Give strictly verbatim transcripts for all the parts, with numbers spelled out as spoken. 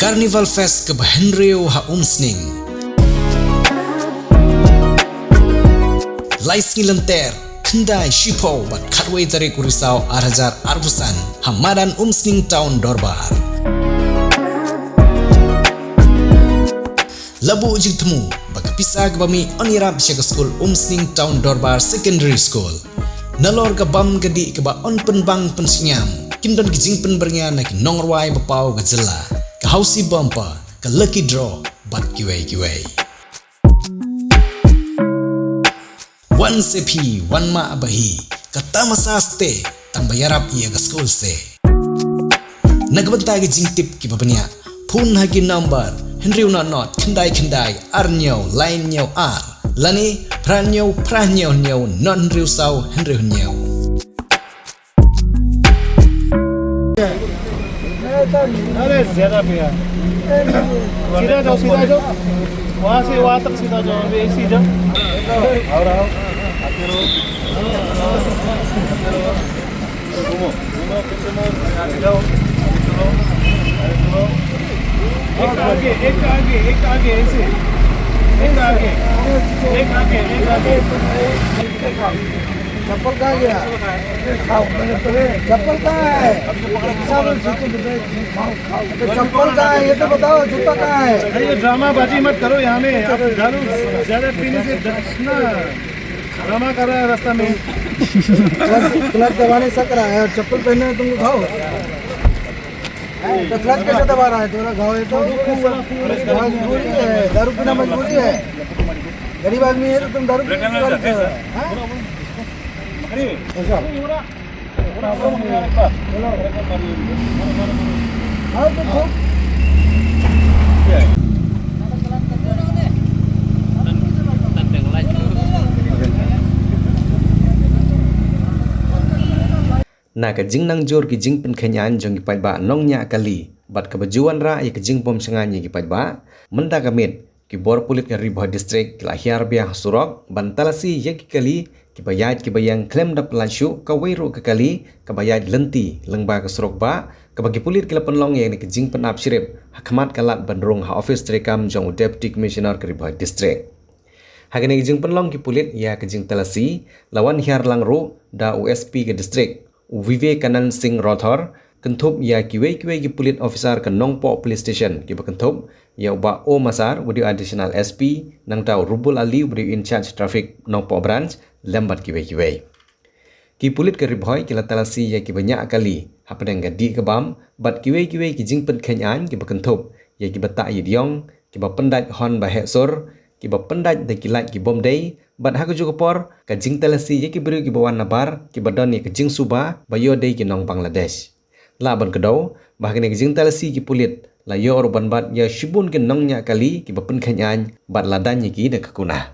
Carnival Fest kaba hynriew ha Umsning. Lai sngi lynter, khyndai, shiphew bad khatwei tarik u Risaw ar hajar arphew san ha madan Umsning Town Dorbar. La buh jingthmu ba ka pisa kaba mih yn ïarap sha ka skul Umsning Town Dorbar Secondary School. Nalor ka bam ka dih kaba yn pynbang pynskhem, kin don ki jingpynbyrngia na ki nongrwai ba paw ka jylla, ka housie bumper, ka lucky draw bad kiwei kiwei. Wan se phi, wan mah ba hi, ka tamasa ste, tang ba ïarap ïa ka skul se. Na ka bynta ki jingtip kiba bniah, phone ha ki number hynriew nod nod khyndai khyndai ar hynñiew lai hynñiew ar, lane phra hynñiew phra hynñiew hynñiew nod hynriew saw hynriew hynñiew. अरे ज्यादा भैया, सीधा जाओ, सीधा जाओ, वहाँ से वहाँ तक सीधा जाओ, अभी ऐसे ही जाओ। आओ, आओ, आते रहो। घूमो, घूमो, पीछे मुड़ो, आगे जाओ, चलो, आगे चलो। एक आगे, एक आगे, एक आगे, ऐसे। एक आगे, एक आगे, एक आगे। चप्पल कहाँ गया? खाओ, मैंने पहले चप्पल कहाँ है? अभी तो पकड़ो, चप्पल जूते में खाओ, खाओ। तो चप्पल कहाँ है? ये तो बताओ, जूता कहाँ है? अरे, ये ड्रामाबाजी मत करो यहाँ में। आप दारू ज्यादा पीने से द-, ना, ड्रामा कर रहा है रास्ता में। क्लच, क्लच दबाने सक रहा है और चप्पल पहनने में तुमको घाव। तो क्लच कैसे दबा रहा है? तेरा घाव है तो मजबूरी है, दारू पीना मजबूरी है। गरीब आदमी है तो तुम दारू पीने की बात कर रहे हो, हाँ? ऐसा। चलो। हाँ, तो खूब। Na ka jingnang jur ki jingpynkheiñ aiñ jong ki paidbah nongñiah kali bad kaba ju wanrah ïa ka jingbym shngaiñ ïa ki paidbah, mynta ka miet ki bor pulit ka Ri Bhoi District ki la hiar biang ha surok ban talasi ïa ki kali kiba ïaid kiba ïeng khlem da pyllait shuh kawei ruh ka kali kaba ïaid lynti lyngba ka surok bah, kaba ki pulit ki la pynlong ïa ka jingpynap shrip ha khmat ka lad ban rung ha ophis treikam jong u Deputy Commissioner ka Ri Bhoi District. Ha kane ka jingpynlong ki pulit ïa ka jingtalasi la wan hiar lang ruh da u S P ka district, u Vivekanand Singh Rathore, kynthup ïa kiwei kiwei ki pulit officer ka Nongpoh Police Station kiba kynthup ïa u Bah O Masar uba dei u Additional S P, nangta u Rubul Ali uba dei u in charge traffic Nongpoh Branch, lem bad kiwei kiwei. Ki pulit ka Ri Bhoi ki la talasi ïa kiba ñiah kali hapdeng ka dih ka bam bad kiwei kiwei ki jingpynkheiñ aiñ kiba kynthup ïa kiba tah ïit ïong, kiba pyndait hon ba heh sur, kiba pyndait da ki lait ki bym dei, bad ha kajuh ka por ka jingtalasi ïa ki briew kiba wan na bar kiba don ïa ka jingsuba ba ïoh dei ki nong Bangladesh. Lah ban kdew ba ha kane ka jingtalasi ki pulit la ïoh ruh ban bat ïa shibun ki nongñiah kali kiba pynkheiñ aiñ bad la daiñ ïa ki da ka kuna.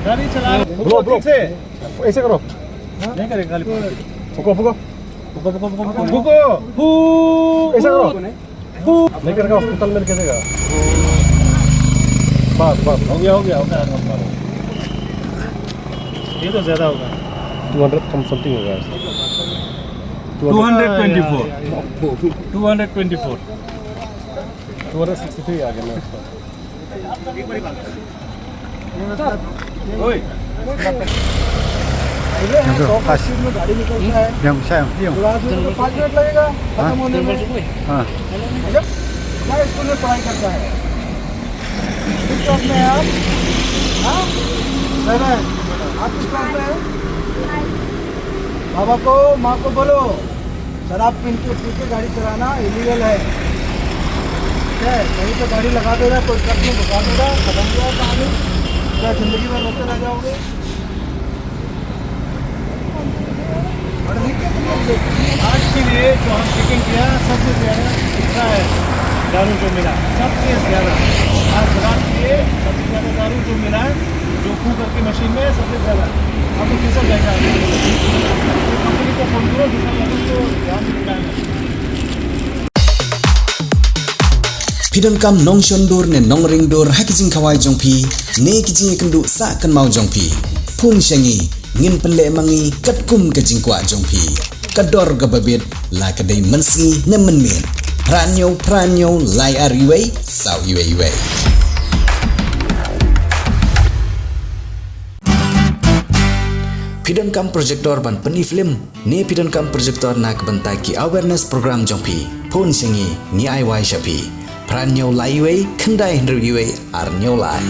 गाड़ी चला। Bro, bro. ऐसे करो। नहीं करेगा, खाली फूको, फूको। फूको, फूको, फूको, फूको। फूको। फू। ऐसा करो। फू। नहीं करेगा, हॉस्पिटल में लेके जाएगा। बस, बस। हो गया, हो गया, हो गया। ये तो ज्यादा होगा। टू हंड्रेड कम समथिंग होगा इसका। Two hundred twenty four. Two hundred twenty four. Two hundred sixty three आ गया ना इसका। हाईवे है, सौ का स्पीड में गाड़ी निकलता है। थोड़ा सा तो पाँच मिनट लगेगा खत्म होने में। हाँ। अच्छा, क्या स्कूल में पढ़ाई करता है? किस क्लास में है आप? हाँ? सेवन। आप किस क्लास में है? बाबा को, माँ को बोलो, शराब पी के, पी के गाड़ी चलाना इलीगल है। ठीक है, कहीं पे गाड़ी लगा देगा, कोई ट्रक में घुसा देगा, खत्म हो जाएगा कहानी। क्या जिंदगी भर रोते रह जाओगे? आज के लिए जो हम चेकिंग किया, सबसे ज्यादा कितना है दारू जो मिला, सबसे ज्यादा। आज रात के लिए सबसे ज्यादा दारू जो मिला है, जो कुकर की मशीन में, सबसे ज्यादा। अब तो तीसरा जाएगा। कंपनी को फोन करो, दूसरा लेकर तो ध्यान दिलाएंगे। Phi donkam nongshon dur ne nongring dur ha ki jingkhawai jong phi ne ki jingïakynduh sah kynmaw jong phi. Phone sha ngi, ngin pynleh ma ngi katkum ka jingkwah jong phi. Ka dor kaba bit la ka dei mynsngi ne mynmiet. Phra hynñiew phra hynñiew lai ar uwei saw uwei uwei. Phi donkam projector ban pyni film ne phi donkam projector na ka bynta ki awareness program jong phi? Phone sha ngi, ngi ai wai sha phi. Phra hynñiew lai uwei khyndai hynriew uwei ar hynñiew lai.